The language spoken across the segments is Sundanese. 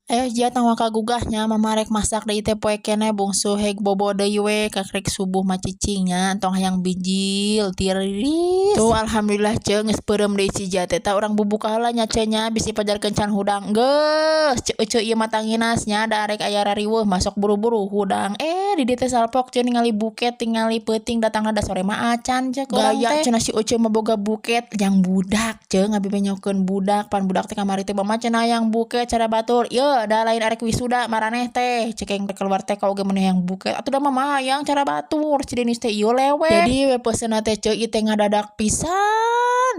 Ayo jia, tong waka gugah nya, Mama rek masak deui teh poe keneh, bungsu heg bobo deui we, kakrek subuh mah cicing nya, tong hayang bijil tiris. Tuh, alhamdulillah ce, geus peureum deui si Jia teh. Tah, urang bubuka heula nya ce nya, bisi pajarkeun can hudang. Geus ce ece ieu mah tanginas nya, da arek aya rariweuh masuk buru-buru hudang. Eh, di dieu teh salpok ce, ningali buket, tingali peuting datangna, da sore mah acan ce urang teh. Gaya cenah si Ece mah boga buket jang budak ce, ngabebenyokeun budak. Pan budak teh kamari teh, "Mama," cenah, "hayang buket cara batur." Ieu da lain arek wisuda maraneh teh, cekeng keluar teh oge mun hayang buket atuh, da Mama hayang cara batur. Si Denis teh ieu lewe. Jadi we peuseunna teh ce, ieu teh ngadadak pisan,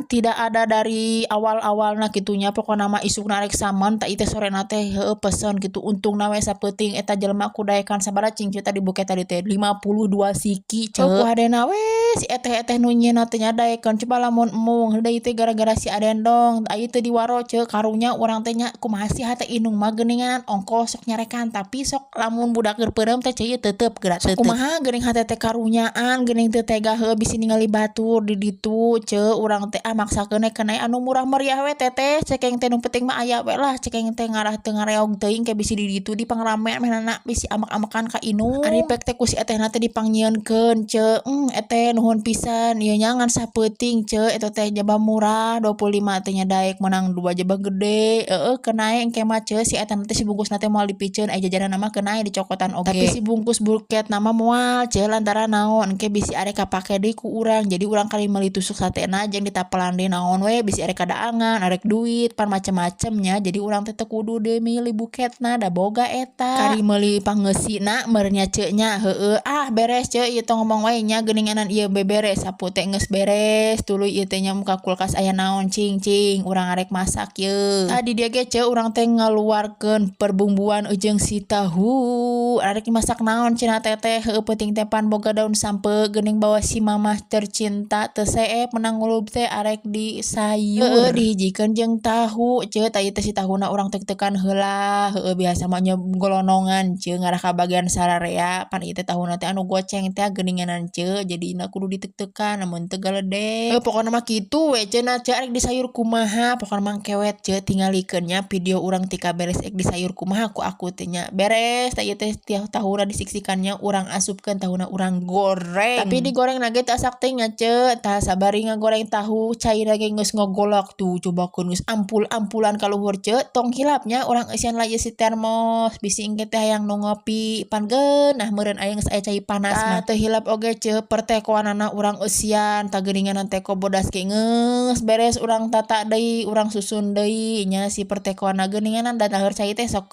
tidak ada dari awal-awalna kitunya. Pokona mah isukna rek samen tah, ieu teh sorena teh heueuh pesen gitu. Untungna we sapeuting eta jelema ku daekan. Sabaraha cing ce tadi buket tadi teh? 52 siki ce. Ku hadena we si eteh-eteh nu nyieunna teh nya, daekeun. Coba lamun embung deui teh gara-gara si Adendong aya teu diwaro ce. Karunya urang teh nya, kumaha sih hate indung mah geuningan, ongkoh sok nyarekan, tapi sok lamun budak keur peureum teh ce, ieu tetep geura tetep. Kumaha geuning hate teh, karunyaan geuning, teu tega heueuh bisi ningali batur di ditu ce. Urang teh ah maksakeun we keneh anu murah meriah we, Teteh, cekeng teh. Nu penting mah aya we lah cekeng teh, ngarah teu ngareog teuing ke bisi di ditu di pangramean meunana bisi ambek-ambekan ka indung. Ari pek teh ku si etehna teh dipangnyieunkeun ce. Eteh nuhun pisan ieu nya, ngan sapeuting ce eta teh, jaba murah 25 teh nya, daek meunang dua, jaba gede. Heueuh, keun engke mah ce, si eta teh si bungkusna teh moal dipiceun, aya jajanan mah keun dicokotan oge. Tapi si bungkus buketna mah moal ce, lantaran naon, engke bisi arek kapake deui ku urang. Jadi urang kali meuli tusuk satena jeung ditapelan deui naon we, bisi arek kadaangan, arek duit, pan macem-macem nya. Jadi urang teh teu kudu deui meuli buketna, da boga eta. Kari meuli pangeusina meureun nya ce nya. Heueuh ah, beres ce ieu, tong ngomong wae nya, geuninganan ieu beberes sapu teh geus beres. Tuluy ieu teh nya muka kulkas aya naon cing cing, urang arek masak ye. Tadi dia ge ce, urang teh ngaluarkeun perbumbuan jeung si tahu. Arek masak naon cenah Teteh? Heueuh, peuting teh pan boga daun sampeu geuning, bawa si Mamah tercinta teu seep menang ngulub teh, arek di sayur. Heueuh, dihijikeun jeung tahu ce. Tah, ieu teh si tahuna urang tek-tekan heula. Heueuh, biasa mah nya golonongan ce, ngarah ka bagian sararea. Pan ieu teh tahuna teh anu goceng teh geuninganan ce, jadina kudu ditek-tekan, lamun teu galedek. Heueuh, pokona mah kitu we cenah ce, arek disayur kumaha. Pokona mah kewet ce, tingalikeun nya video urang tika beres ek disayur kumaha ku aku teh nya. Beres tah, ieu teh tahuna disiksikan nya, urang asupkeun tahuna, urang goreng. Tapi digoreng ge teu asak teh nya ce. Tah, sabari ngagoreng tahu, cairna ge geus ngogolak tuh, cobakeun geus ampul-ampulan ka luhur ce. Tong hilap nya, urang eusian lah ieu si termos, bisi engke teh hayang nu ngopi, pan geunah meureun aya geus aya cai panas mah. Teu hilap oge ce, pertekoanana urang eusian. Tah, geuninganan teko bodas ge geus beres, urang tata deui, urang susun deui nya si pertekoanna geuninganan, da daheur cai teh sok.